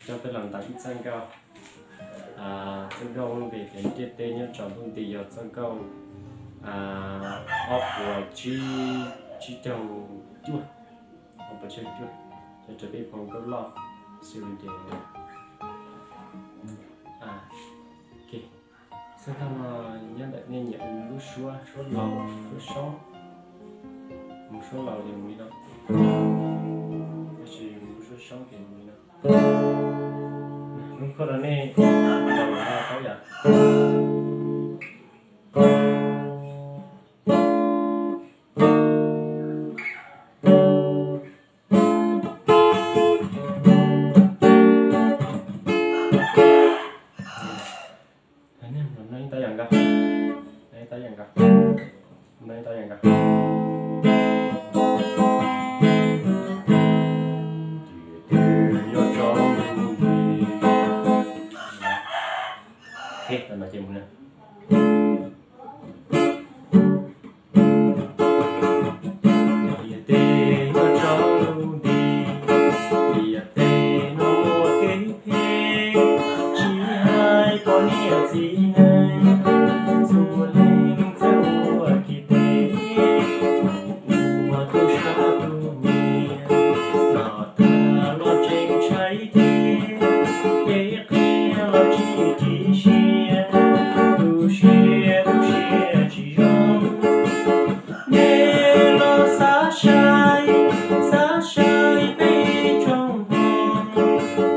Coj peb los ntaus ib txoj nkauj, txoj nkauj vim tias ntiaj teb nyob rau ntuj nti yog txoj nkauj ob puas tsib, tsib caug cuaj, ob puas tsib caug cuaj, coj rau peb phau nkauj loj xws li tias, ok. Xab thaj no nyob ntawm nej nyiam mus lub suab, suab laus, suab soob, mus suab laus ces mus li no, tab sis mus lub suab soob ces mus li no. Lub khoj rau nej los paub yom. Nej mus noj ib tab yam nkaus, noj ib tab yam nkaus, noj ib tab yam nkaus. Ok, tam no ces mus na. Liaj teb nyob rau lub nti, liaj teb no muaj kev phem, tsis hais poj niam txiv neej, txhua leej txhua tus ua kev phem, ua tub sab tub nyiag, los tag los tseem ntshai tiag, kev qhia los tsis ris siab, tu siab tu siab tsis zoo. Nej los xav saib, xav saib peb tsoom Hmoob,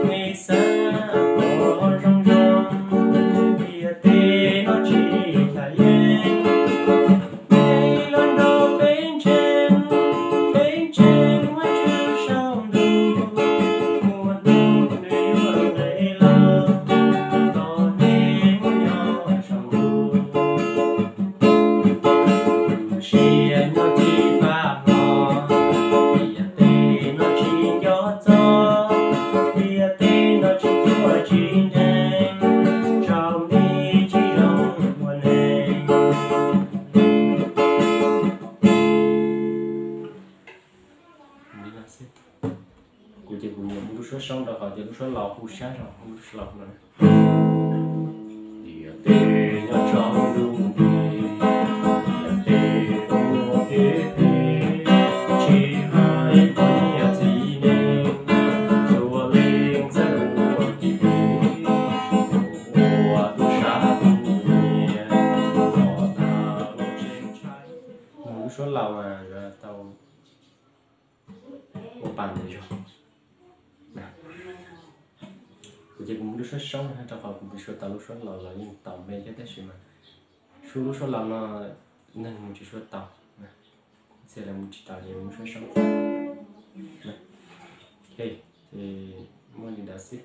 nej xav pom zoo zoo, liaj teb no tsis tham yeeb. Nej los nrog peb ntseeg, peb ntseeg Vajtswv saum ntuj, muaj hnub nws yuav nqis los tos nej mus nyob saum ntuj. Tu siab nyob tsis faj hlo, liaj teb no tsis nco txog, liaj teb no tsis cuag tsis ntseeg, tsaus nti tsis zoo ua neeg. Kuv ces kuv nyiam mus lub suab soob rau qhov tias lub suab laus hu sab rau lub suab laus no. Liaj teb nyob rau lub nti, liaj teb muaj kev phem, tsis hais poj niam txiv neej, txhua leej txhua tus ua kev phem, ua tub sab tub nyiag, los tag los tseem ntshai. Mus lub suab laus mas yuav tau ua pa ntawd zog. Kuv ces kuv mus lub suab soob na, rau qhov kuv mus suav tau lub suab laus los yeej tau me thiab, tab sis mas suab lub suab laus no neeg mus tsis suav tau, txhia lawv mus tsis tau ces mus suab soob. Ok, ces muaj li ntawd xwb.